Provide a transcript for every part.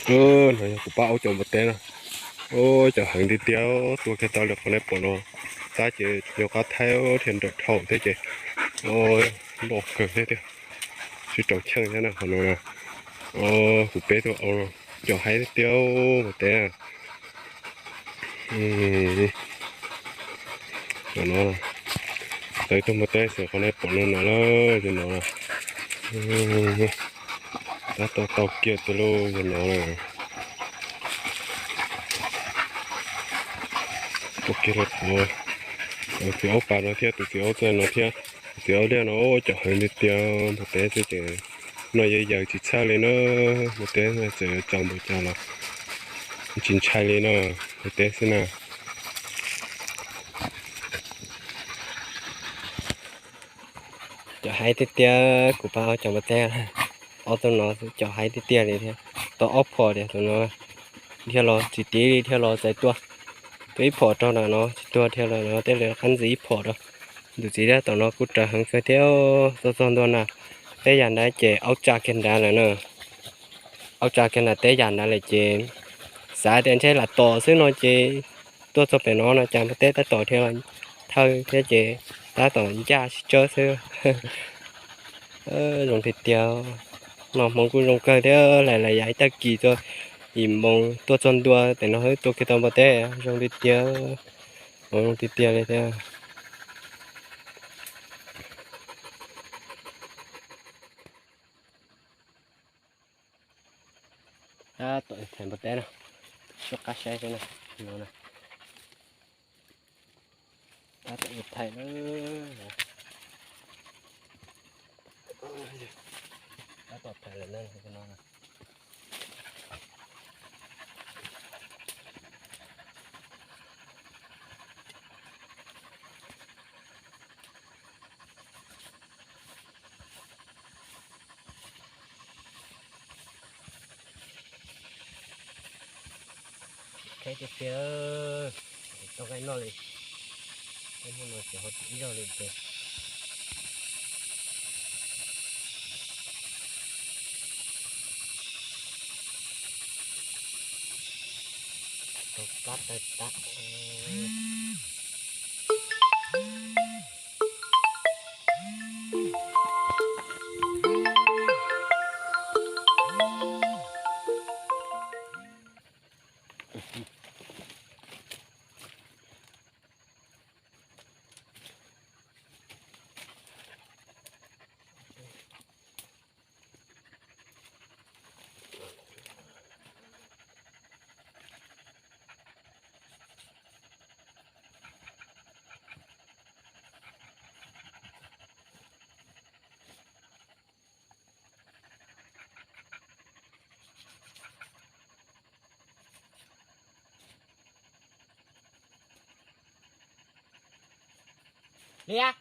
No yog kuv pab aub cov npua teb na. Cov heev tiag tiag, tua kiag tau li qhov nej pom no. Xab ces nyuag qab thaib thiaj nrawm dhau thiab ces npau kawg thiab tiag. Sib raus cheej thiab na qhov no. Kuv peb tug aub no cov haib tiag tiag npua teb. Cov no tau ib tug npua teb xwb qhov nej pom no no lawm, cov no tab tom tau kiag tiag lauj, cov no na. Tau kiag lawm. Tus txiv aub pas no thiab tus txiv aub txaj no thiab. Tus txiv aub liaj no cov heev tiag tiag npua teb xwb ces no yog yaws tsis txhawj li na. Npua teb txawm yuav tsaus npaum cas los tsis ntshai li na, npua teb xwb na. Cov haib tiag tiag, kuv pab aub cov npua teb, ob tug no cov haib tiag tiag li thiab. Tau ob phom tiag tus no, dhia los tsis tiv li, dhia los txais tua, tua ib phom rau ntawm no tsis tuag, dhia los no tej li qab ntxiv ib phom rau. Tus txiv dab tom no kuj raws heev kawg thiab, tuaj txog ntua na, teb yam nrad ces aub tsa kiag nrad lawm na. Aub tsa kiag nrad teb yam nrad lawm ces xav tias ntshe lam tom xwb no ces tuaj txog pem no no cas npua teb tab tom dhia los thawj thiab ces tab tom ncaj sib tsawb xwb. Zoo tiag tiag, noj hmoov kuj zoo kawg thiab, lais lais yam ib tag kis txog yim moos tuaj txog ntua pem no tua kiag tau npua teb zoo tiag tiag, zoo tiag tiag li thiab. Tab tom thaiv npua teb no, soj qab saib xwb na, no na. Tab tom thaiv lawm, tab tom thaiv lawm no. Khaib tiag tiag, tau nqaij noj li. Tej hnub no tsis haus ib zaug li ces tau plab tawg tag. Liam.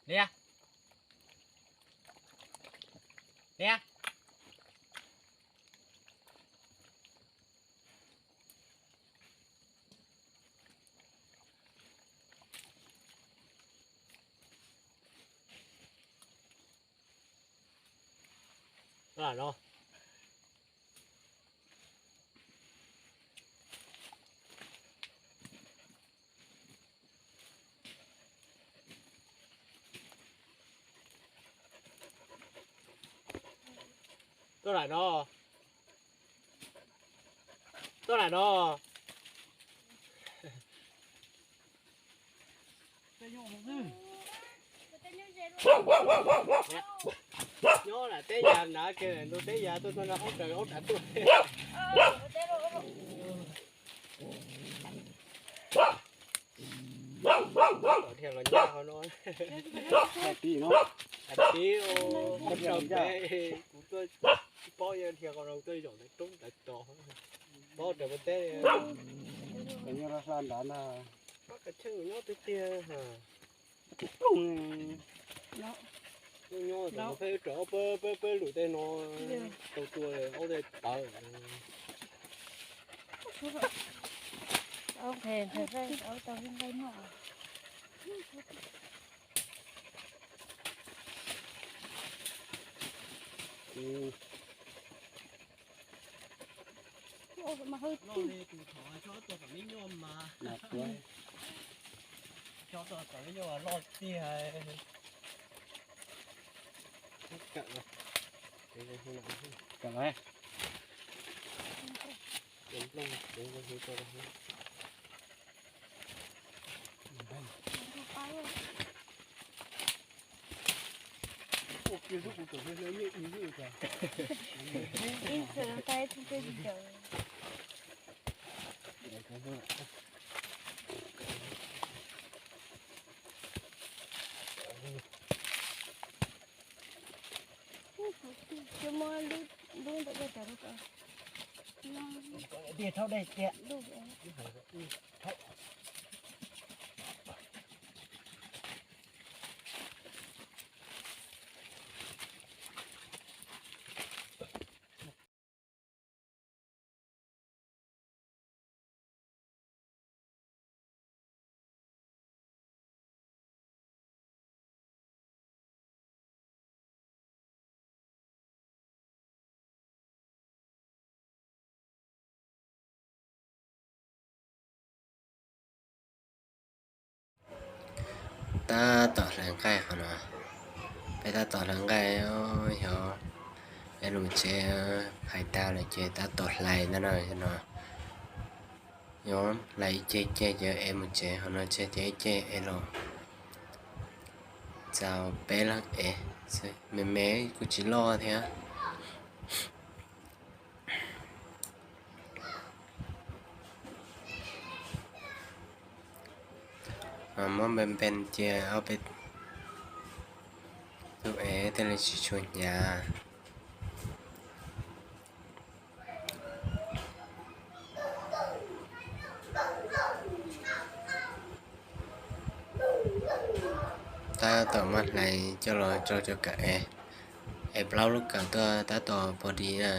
Niam, niam. Tuaj lam no. Tuaj lam no. Tuaj lam no. Nyob lam teb yas na, ke ntug teb yas tuaj tuaj no, ob raws ob raws tuaj. Dhia los nyob hauv no. Hais tias, kuv tuaj tsis paub, yog dhia qhov no tuaj zaum ntawm roob ntawd tos, paub raws ua teb. Nyob hla nrad na. Pab kav tsheej nyob tiag tiag. Nyob nyob peb rau peb peb lub teb no tau tua ob teg tawv. Loj li tus thov tsob tua kom me nyuam mas. Tsob tua kom me nyuam loj tiag. Tab tom hlais nqaij qhov no, peb tab tom hlais nqaij, yog es los tsev, hais tag lawm ces tab tom hlais ntawm no no. Yuav hlais ib ceg ceg ces es mus tsev, qhov no tseg ces ib ceg es los txaus peb leeg es, me me kuj tsis loj thiab. Muab npe npe cia ob peb tug es thiaj li tsis tshua hnyav. Tab tom muab hlais coj los rau cov kawm es, es plaub lub kawm tuaj tab tom pom dis na.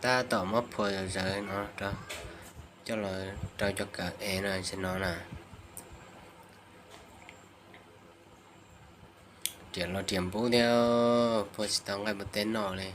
Tab tom muab phua zom zaws no rau, coj los rau cov kawm es no tam sim no na. Riam los riam npub thiab, phua tsis tau nqaij npua teb noj li.